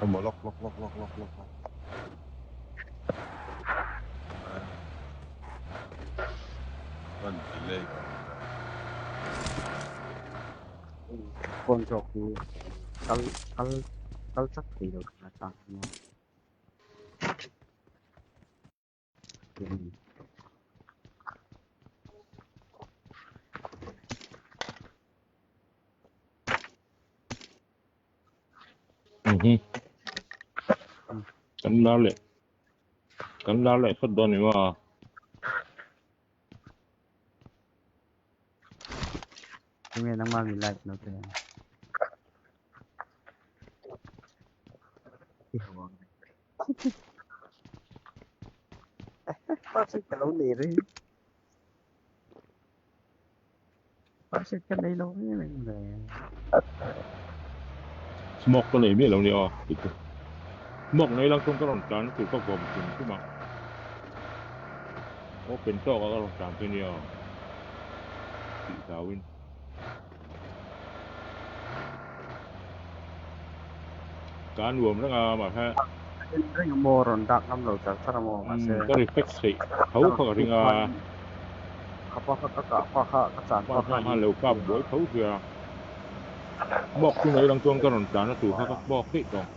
Emaw lawk lawk lawk lawk lawk lawk lawk. Kan delay ka Phone zawk hi kal kal kal chak thei lo thin a chang hian. Kan lar leh kan lar leh phawt dawn ni maw? Tunge nangmah mi like lo te? I ho ang. Pasek ka lo nei reng. Pasek ka nei lo em em le. Smoke ka nei miah lo nia aw tih chu. Smoke nei lang chuan ka rawn tlan tur ka vawm hrim hrim a. Open tawk a ka rawn tlan phei nia aw tih hlau in. Ka nuam reng a mahse. En reng a maw rawn dak ngam lo char char a maw mahse. Ka reflex theih tho kha ka ring a. Khapa kha ka kah pa kha ka chan pa kha. Hman lo kap buai tho sia. Bawk chu nei lang chuan ka rawn tlan a tur kha ka bawk theih tawh.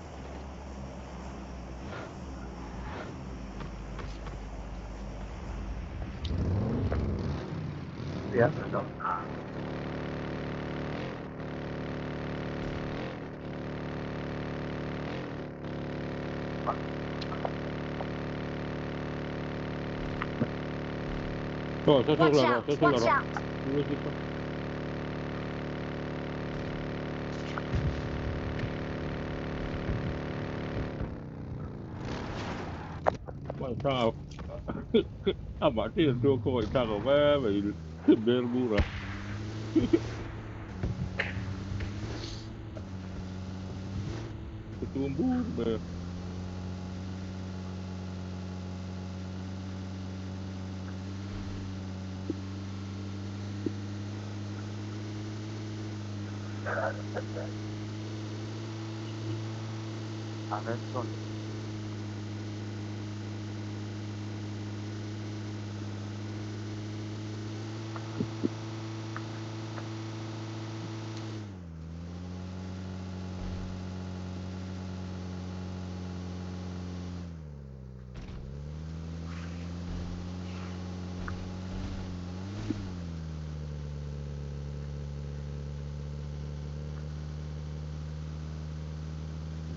Aw sa chhuak la rawh sa chhuak la rawh. Amah te hian chuan khawngaih thlak lo mai mai bel bur a. Ka tum bur mai a. A red zone.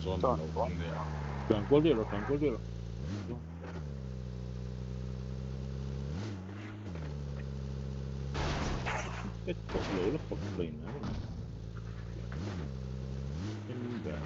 Zawn Zawn. lo ang nia. Tlan kual daih rawh tlan kual daih rawh. Pet pawh lo la pawp hlei ngai. Ember.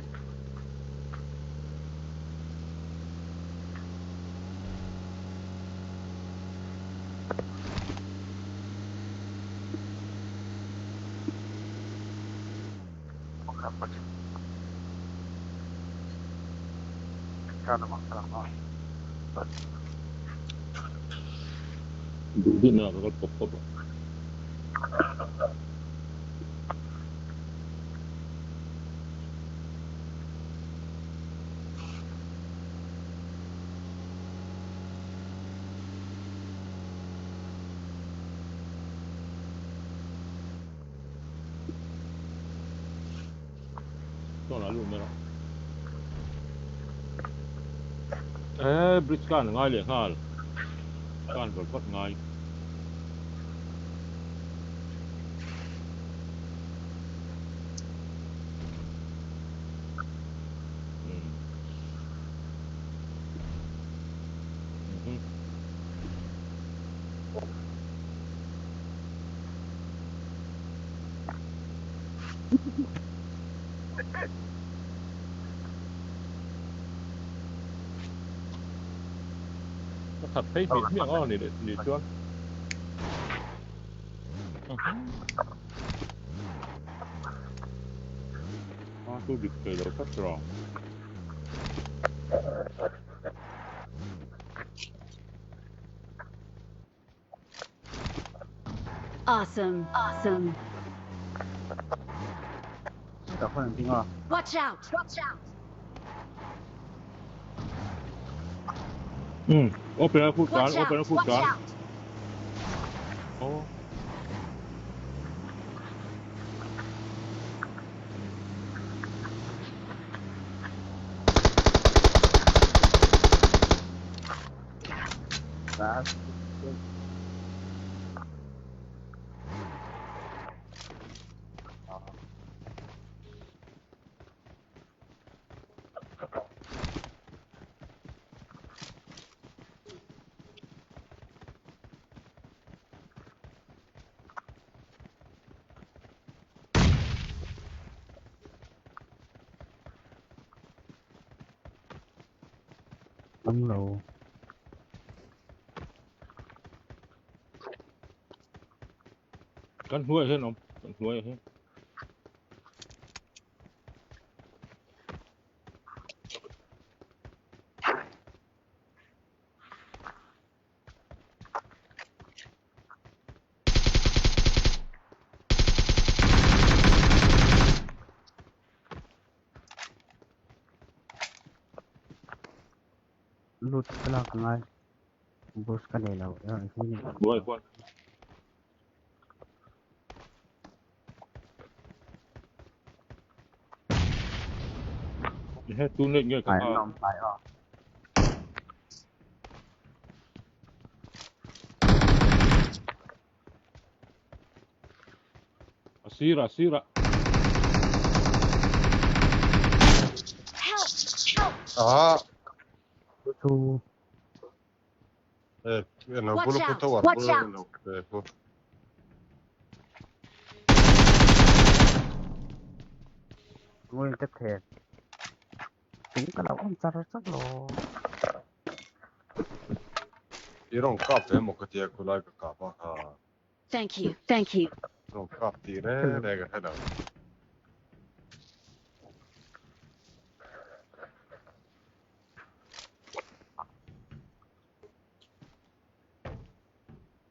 Duh duh na ka kal pawp pawp a. Chuan a lut mai rawh. Eh bridge khan a ngai leh nghal. Khan vat vat ngai. Ka that phei hmiah hmiah ang aw ni leh ni chuan. A chu dik thei lo tlat rawh. Awesome. Awesome. Watch out. Watch out. Open a food Watch cart, open out! a food Watch cart. out! Oh, Tá. Đúng rồi. Kan hnuai hian awm, kan hnuai hian. Lut ka lak ngai. Bus ka nei lo. Hnuai khuan. He tu nei nge ka Phải a. không? Phải không? A sira, a sira. Help! Help! Ah, Thu eh, no, Watch quello out! punto guarda, Watch quello out! no, ecco. nguyên tiếp thiệt. Chúng cái đầu ông sao rất rồi. Io non capo, mo che ti è quello che capa, ah. Thank you. Thank you. Non capire, rega, hello.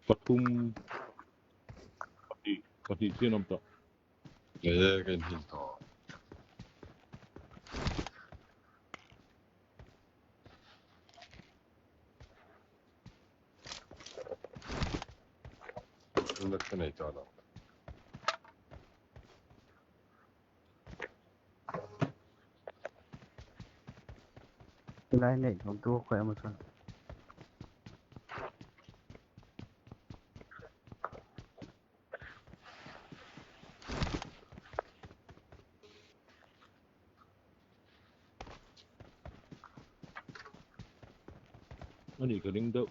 Pathum pahnih pahnih chian awm tawh. Eh, che intinto. Non è finito, no. Lại này chúng tôi khỏe một chút. Ani ka ring deuh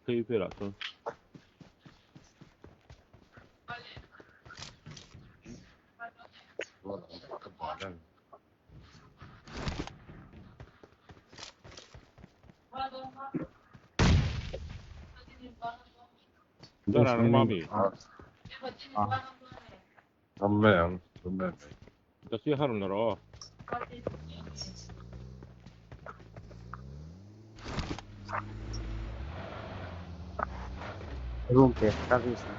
phei velah chuan. Guarda, che bella. Zara nang mami. À, A me, a me. Ka sia har na ro. room kìa, ta đi xuống.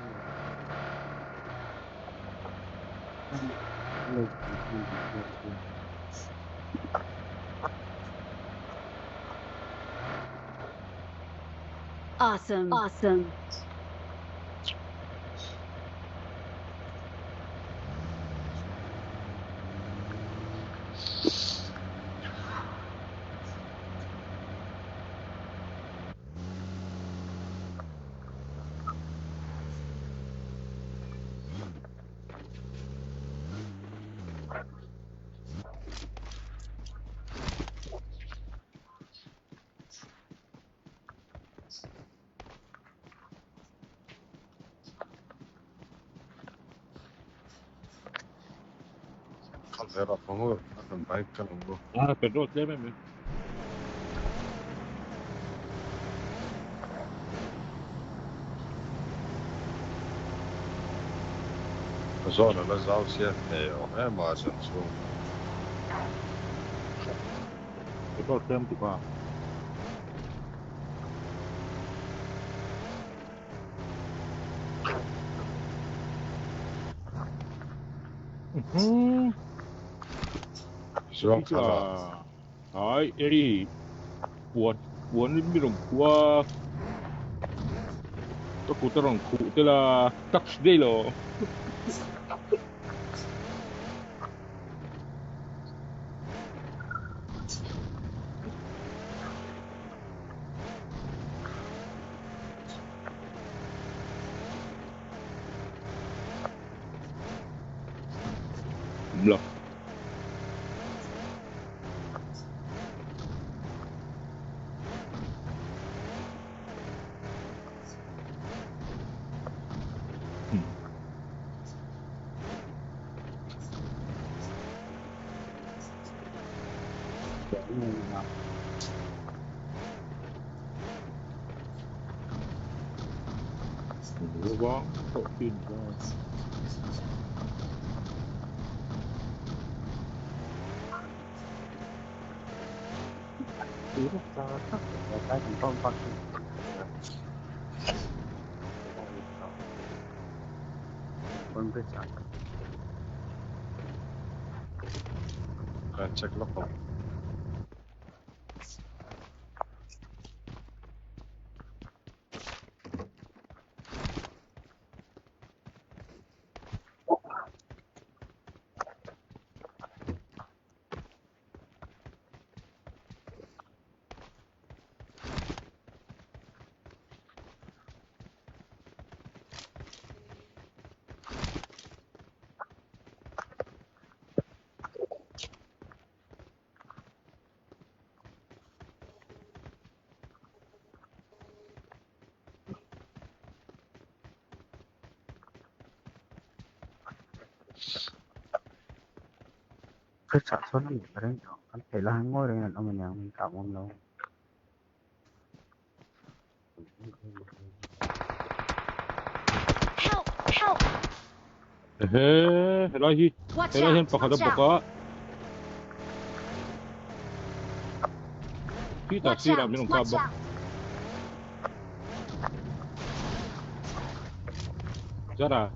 Awesome. Awesome. Calzera, pongo, bike kan Ah, petrol tlem em em. Zona, la zau sia ne, o eh, ma sono su. Petrol tlem ti pa. Hmm. Zon khala. Ai, eri puan Puan in mi rawn khuh a, ka kut a rawn khuh tel a, touch daih lo. Awm lo. Check lawk ang. Cái sợ số nó một cái đấy anh thấy là hắn ngồi đây là ông nhà mình cảm ơn đâu. Help! Help! Ehe, helai hi Watch helai hian out! pakhat a Watch bawk out! a. Khitah Watch sirah out! min rawn kap Watch bawk. out! Zara.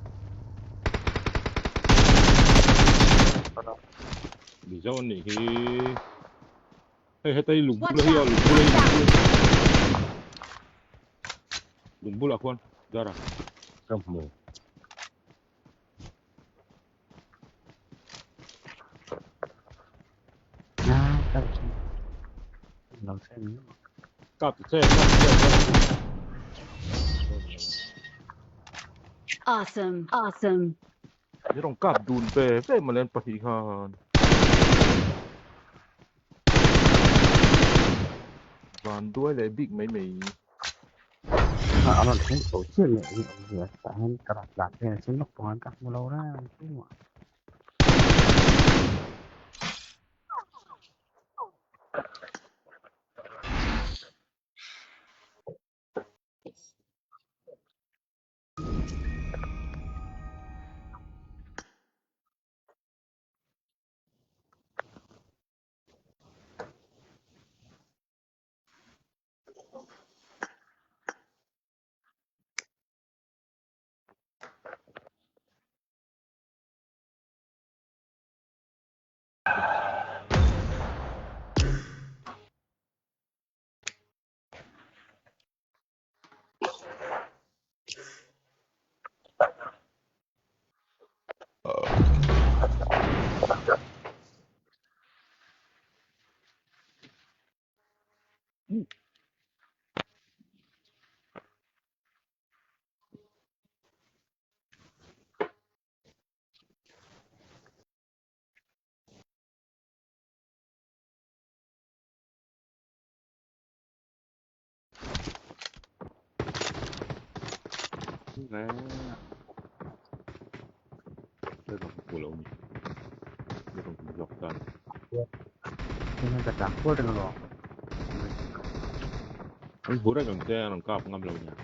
Mizo an nih hi. Hei heta hi lung Watch bula hi a out! lung bula hi Watch lung out! bula. Lung bulah khuan Zara. Ka hmu. Kap ta che kap ta che. Awesome! Awesome! Ni rawn kap dun ve ve mawle an pahnih khan. Van duai leh bik mai mai. A rawn thleng chho chiah leh hi awmzia tah hian ka rawn tlan phei a sin lawk pawh khan ka hmu lo reng reng a. An hmu reng ang che an rawn kap ngam lo nia.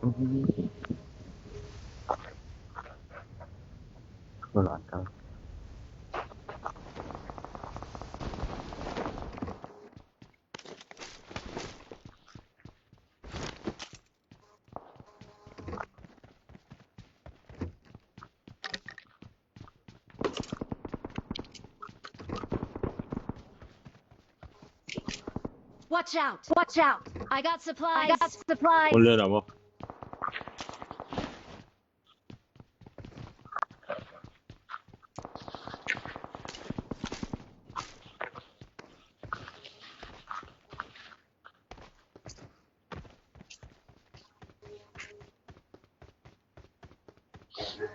School an kal. Watch out! Watch out! I got supplies! I got supplies! One lên maw?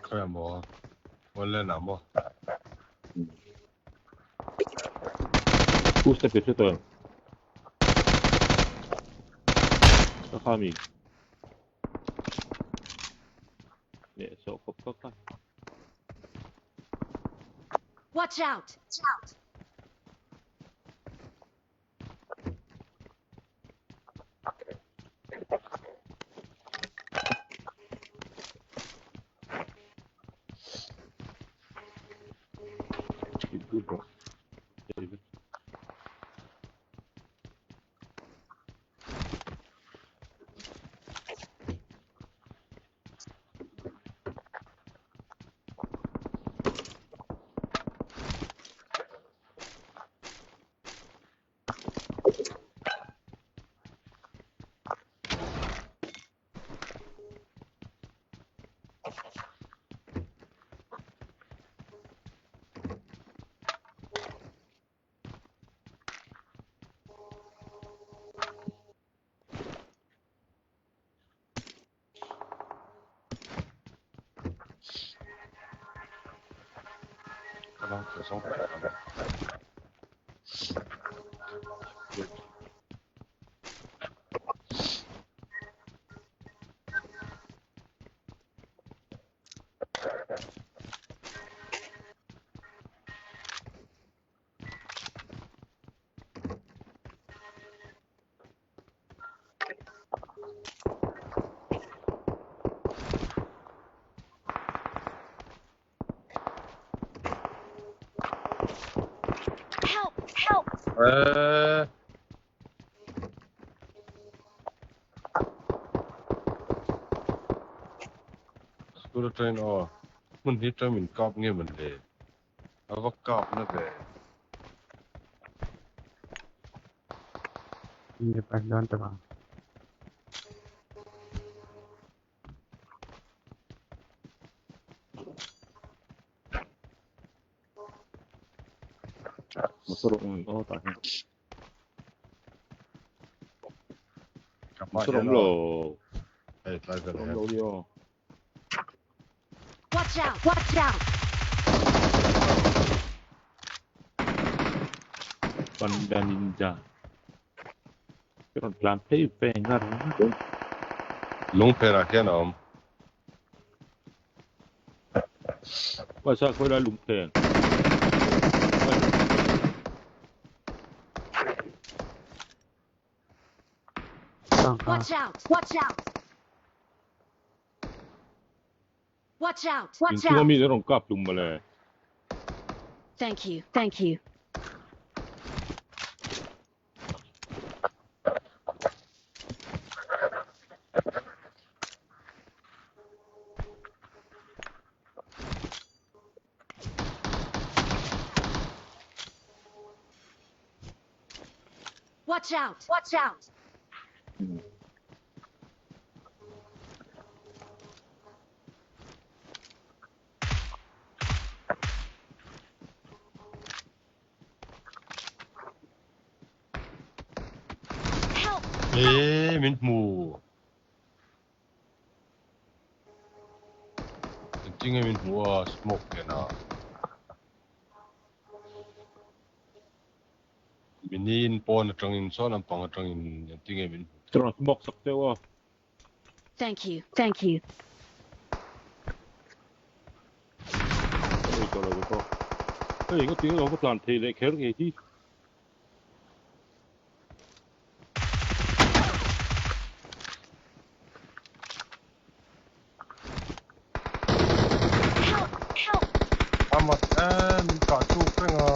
Khawi ah maw? One ah maw? Two step i hre tawh em? Ka kha mi. Leh sawh khawp ka kha. Watch out! Good bro. David. Ka lang teh zawng tak ang. Help! Help! Eee. School atangin aw hmun hi tang min kap nge man le a va kap na ve. Ni pas dawn ta bang. Motor awm aw tah hian. Ka hmah Motor hian awm lo. Hei tlai vel Motor awm hian. lo nia aw. Watch out! Watch out! Panda Ninja. Ka rawn tlan phei ve ngar ngar. Lung pherah hian a awm. Uaisa khawi lai lung phen. Watch out! Watch out! Watch out! Watch Inchunga out! mi rawn kap tum mawle. Thank you. Thank you. Watch out! Watch out! Help! Eee min hmu. Engtin nge min hmu a smoke nen a. Mini in pawn atangin saw lampang atangin engtin nge min hmu. Ka rawn smoke sak deuh a. Thank you. Thank you. Ka ei tawh lo ve pawh. Hei engati nge ka tlan thei leh kher ngei hi. Mak e, min kah thluk reng a.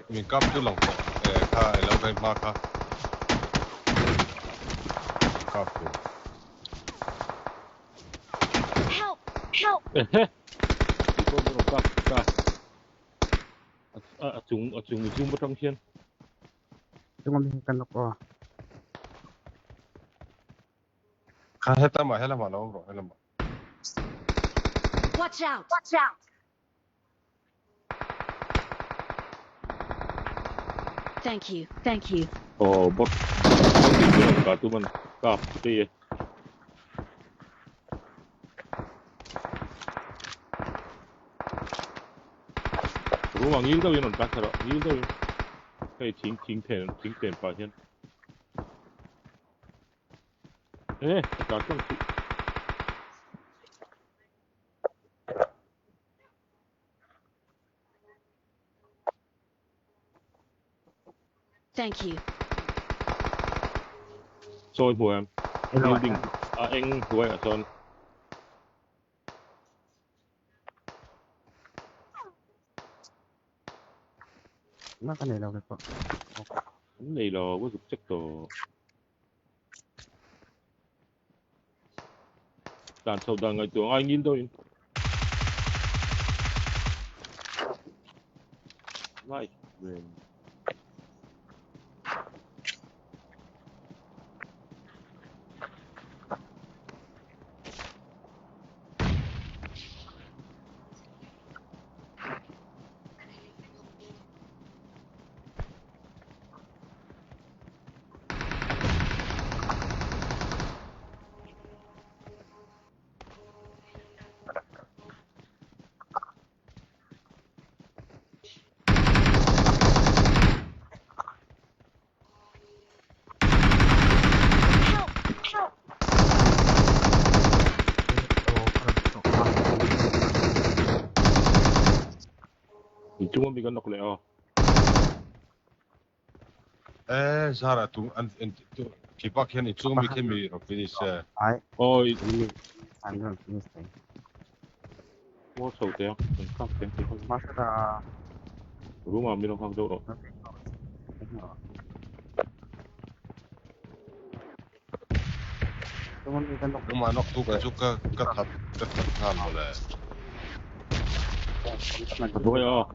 Min kap tu lang pawh e kha i lo vei hma kha. Kap tu. Help! Help! Ehe! Ti pawh min rawn kap ta. A chung a chung zoom atang hian. Chung ami hi kan lawk aw. Kha helamah helamah lo awm rawh helamah. Watch out! Watch out! Thank you. Thank you. Aw bot bot in chu rawn kah tum a ni kap tei e. Room ah ngil deuhin rawn tlan thla rawh ngil deuhin hei thing thing then thing pen pah hian. E ka tlan tlang chu. Thank you. Sawi hmu em? Building a eng hnuaiah sawn. Engmah ka nei lo kei pawh. An nei lo, ka zuk check tawh. Dan chho dan ngaihtuah ngai ngil deuhin. Ngai ven. Help! Help! Inchunga mi kan nawk leh aw. E zara tu an khi bak hian i chung mi khi mi rawn finish e. Ai. Awi. Mi an rawn finish thei. Maw chho teh a, kan nghak teh ang tih. Master a. Room ah mi rawn nghak deuh rawh. Room ah nawk tu kan chu ka ka that ka that nghal mawle. A hnuai ah.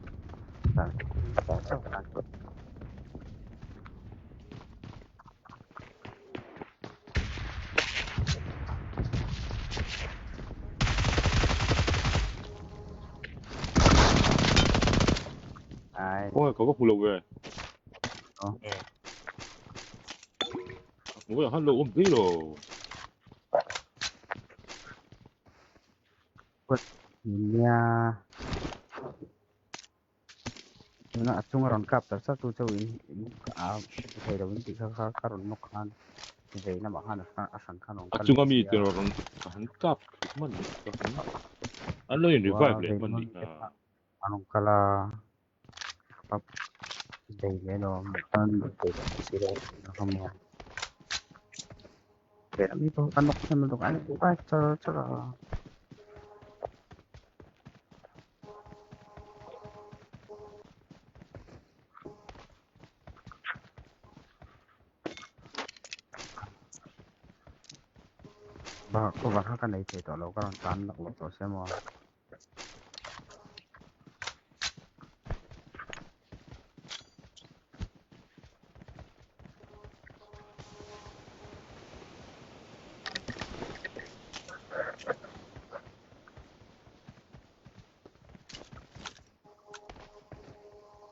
Ôi, có góc lù rồi. Ôi, hắn lù ôm tí rồi. Nia. Tuna a chunga rawn kap tak tak tu chu in a thei lo in tih kha kha ka rawn nawk khan vei lamah khan a hran khan rawn A kal chunga leh mi si a. te rawn han kap thut hman nih kha an lo in revive leh hman nih kha. A rawn kal a kap bei leh lo tan bei leh si lo kha maw. Vei lam hi pawh ka nawk hnem lutuk a an revive char char a. Bak cover kha ka nei thei tawh lo ka rawn tan lak loh tawh sia maw.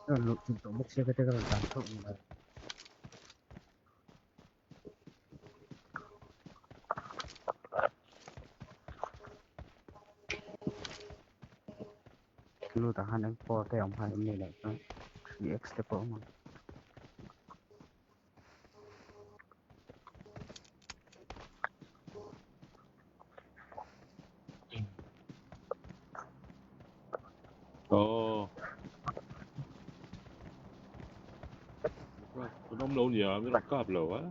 Rawn luh chilh tawh bawk sia ka te ka rawn tan chauh ni mai. Lut ah khan M4 te awm khan em ni loh chuan 3x te pawh awm ang. Aw. Kan awm lo nia, min rawn kap lo a.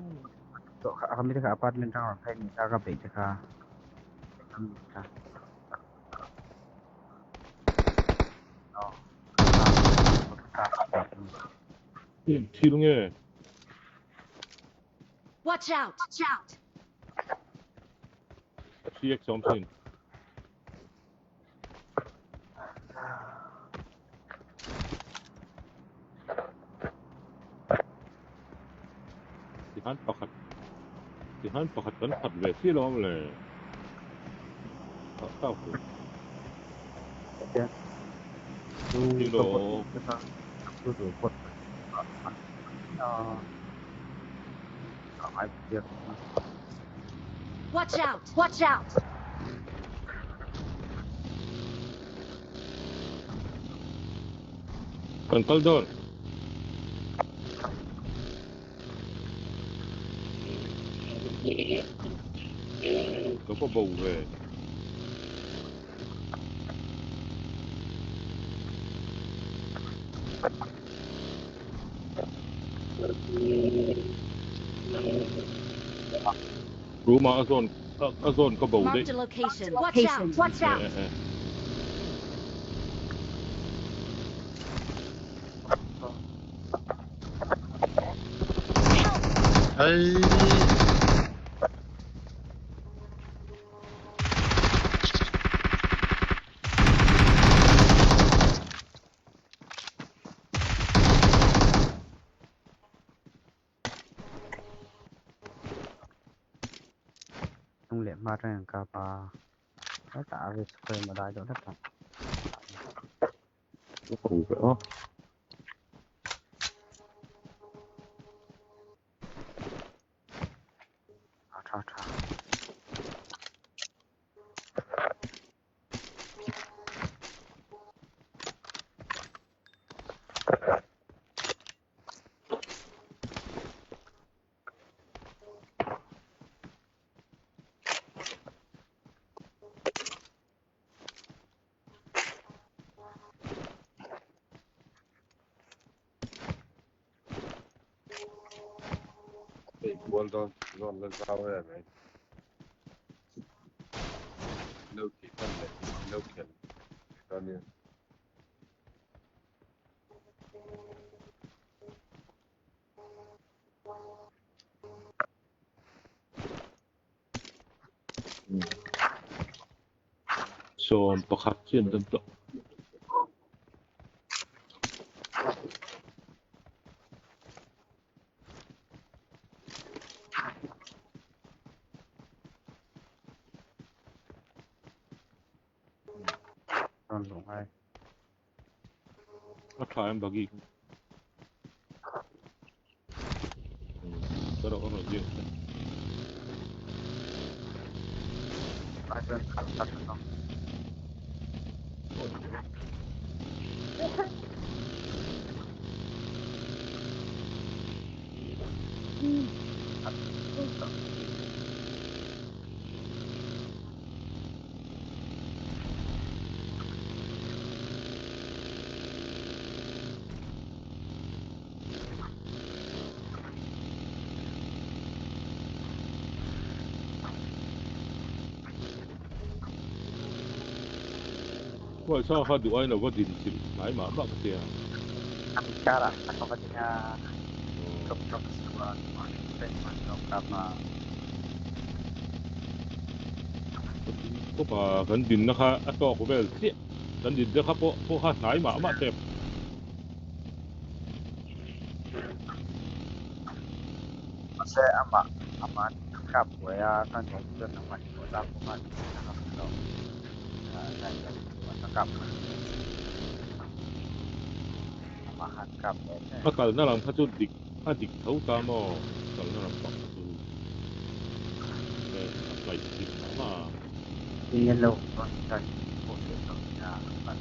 Tawh kha, kha mi te kha apartment atang rawn phei ni kha ka beih te kha. Kha. Thil nge? Watch out! Watch out! CX awm thin. Tihan pakhat tihan pakhat kan phat ve chiah lo ang le. Tak chu. Thilo. Watch out! Watch out! Kan kal dawn. Ka va bo ve. Ruma a zawn a zawn ka bo daih. Marked a location. Watch out! Watch out! Hey. Tung leh hma atangin an kap a, hetah a risk frame a dai deuh hlek a. Ka ko ve a. A tha tha. Hei kual dawn zawn la zau em mai. Lo tih hman leh lo khelh dawn nia. Sawm pakhat chian dawn tawh. Rawn luh ngai. A tha em buggy. Ka rawh a rawn ziak che. Ai chuan khalh tak tak ang. Huai sa kha duh ain lo va din chilh hnai mah mah ka tia. Car ah ka va ding a, drop drop a su a, kap a. Kawpa kan dinna kha a tawk vel chiah, kan dinna kha pawh pawh kha hnai mah mah tep. Mahse amah amah kap buai a ka nuam chuan nangmah hi pawh zam bawk a tih theihna kha ka hre lo. Amah han kap buai hle. A kalna lam kha chu dik a dik tho ta maw? Kalna lam pang kha chu a hnaih chhin mah mah a. Tinge lo rawn tan pawh hriat loh nia a pan.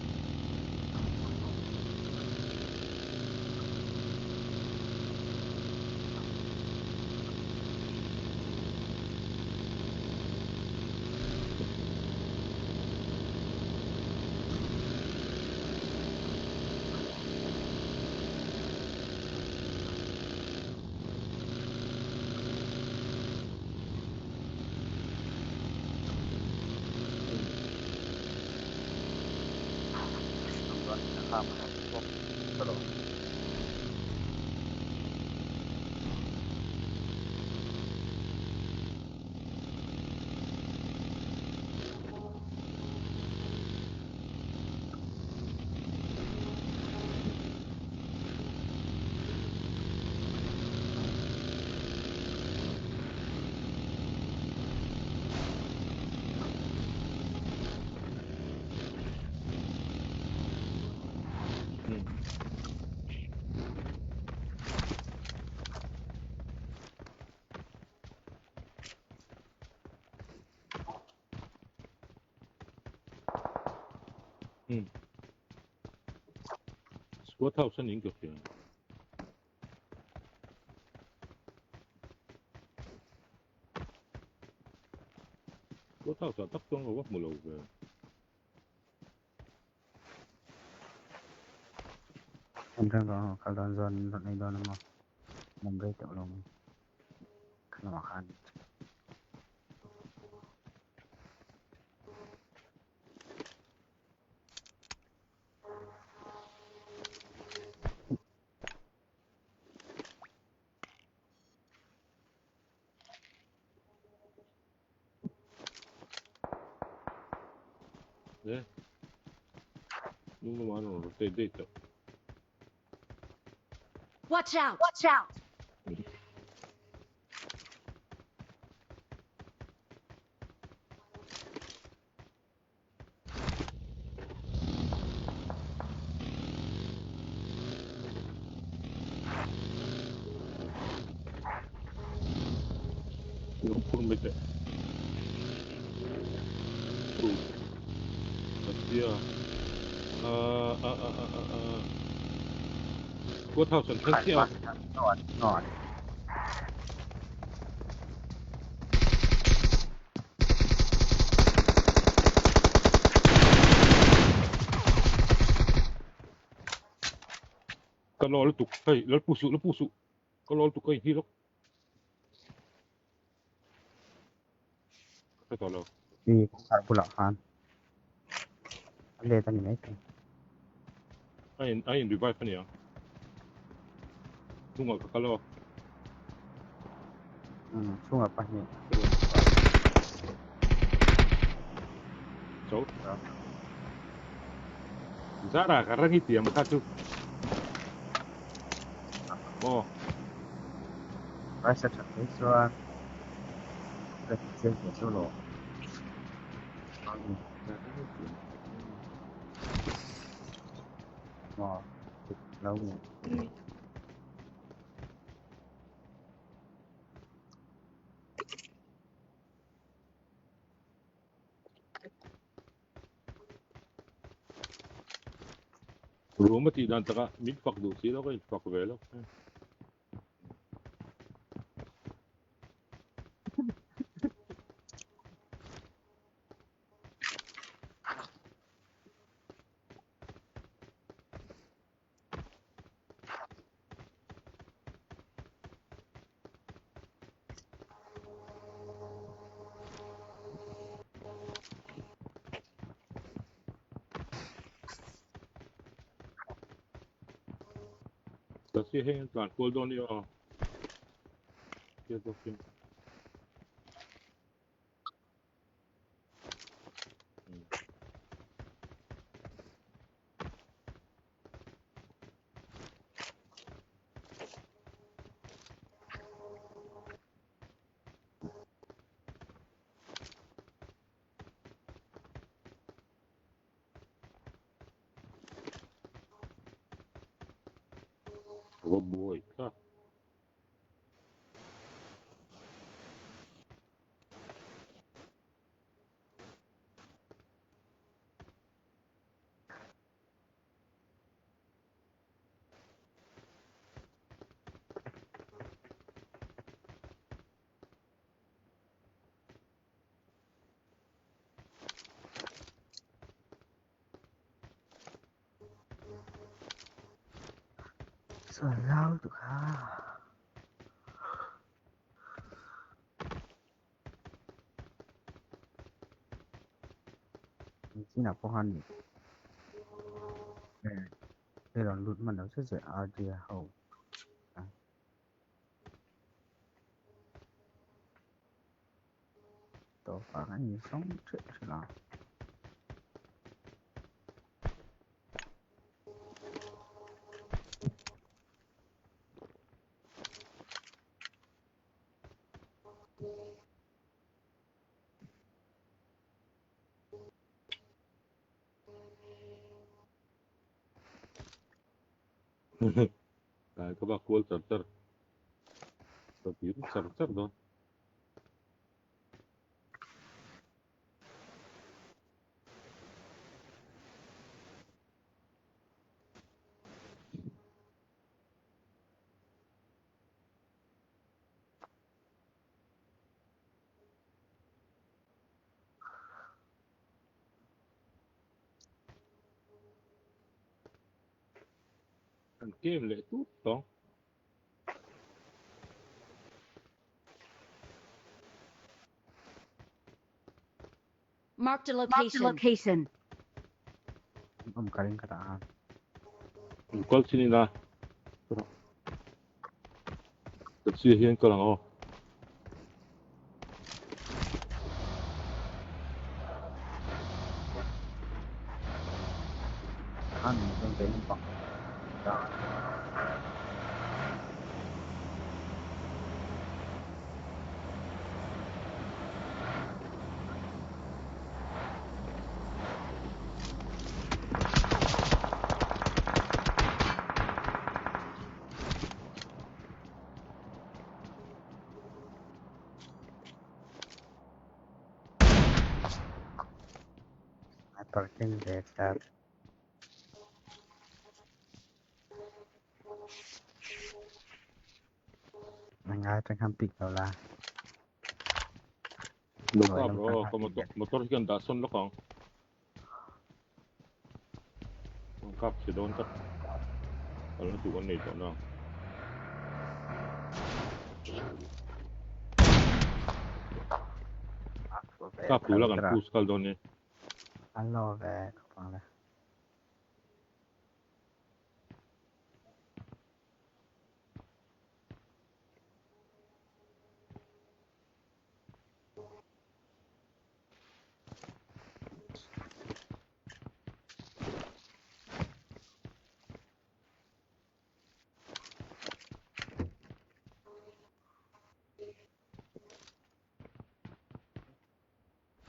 Hmm. Squad house a niin ka hria. Squad house ah tak chuan ka va hmu lo ve. En reng rawh kal dawn zawn in rawn ei dawn a maw? Awm rei tawh lo mai. Kha lamah khan. E hnung lamah an rawn rotate daih tawh. Watch out! Watch out! Lo phur mai teh. Thu. Atia. A a a a a a. Squad house an thleng chiah a. Ka lo lutuk hei lal pu suh lal pu suh ka lo lutuk ka inhih lawk ka hre tawh lo. I kawngkhar bulah khan a let a ni mai thei. A in a in revive a nia. Chungah ka kal aw. Umm chungah pahnih. Zo. Zara ka rang i tiam kha chu. Maw. Rice a that phei chuan ka ti chiang ve chu lo. Maw lo ni. Room a tih dan takah min fak duh si lo ka infak ve lo. Ta si heng an tlan kual dawn i aw. Hriat bawk in. Va buai tlat. Salau tu kha. Chinah pawh khan hei rawn lut hman lo zet zet RD ho. Tawpah khan in sawng ṭheuh ṭheuh a. Tlai ka bak kual char char. Ka vir char char dawn. An game leh tut tawng. Marked a location. Marked a location. Om ka ring ka ta. Kal chin ila. Taxi hian kal ang aw. An chuan vei lampang ta. Sniper keng ve tlat. A ngai atang khan pick lo la. Lo kap rawh ka motor motor hi kan dah sawn lawk ang. An kap chhe dawn tlat. Kalna tur kan nei tawh na. Kap tur la kan push kal dawn e. An lo ve khawp ang le.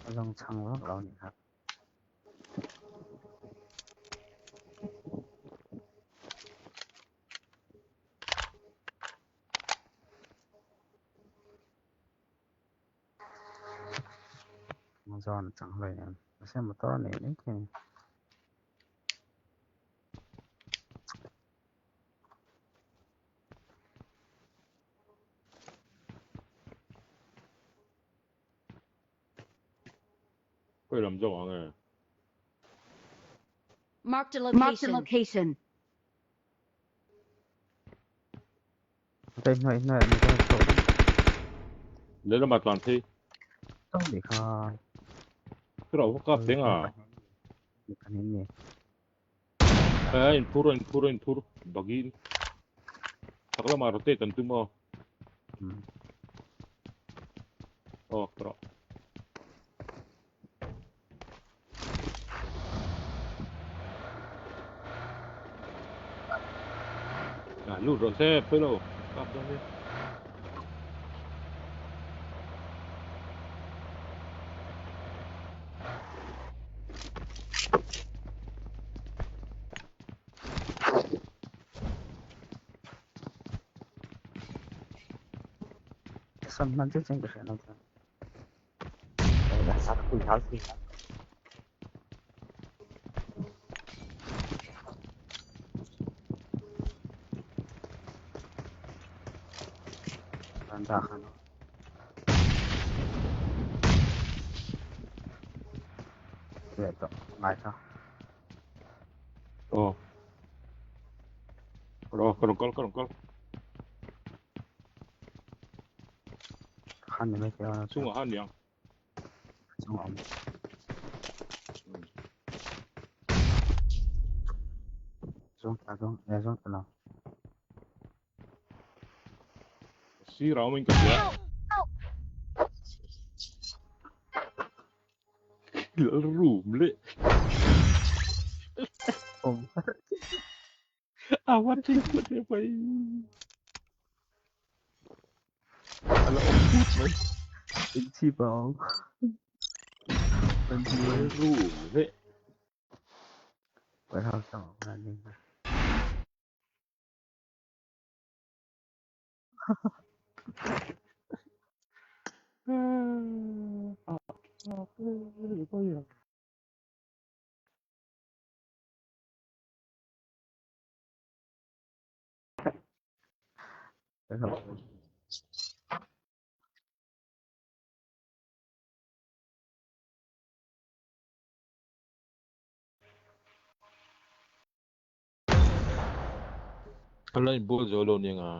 A zawng chhang vak lo ni kha. Zawn a chang hlei em. Mahse motor a nei mai thei a ni. Khawi lam zawk ang e. Marked a location. Marked a location. Hei hnuai hnuai motor a chhuak. Lehlamah tlan phei. Tawng ni kha. Churah va kap teng a. Kan in ni. Eh in phur in phur in phur bagi in. Chak lamah rotate an tum aw. Aw rawh. À, lút rồi xe phơi đâu cặp ra đi San man chu cheng ka hriat lo chuan. Veranda khan leh tawh ngai kha. Aw. Rawh ka rawn kal ka rawn kal. Khan ni mai thei a. Chungah khan niang. Chungah awm. Zawng ta zawng e zawng ta lo. Sir awm in ka hria. Lal room leh. Awm. A va thing hman em mai. A la awm phut mai. In chip a awm. Room leh. Warehouse a awm a ni. An la inbual zo lo nia nga.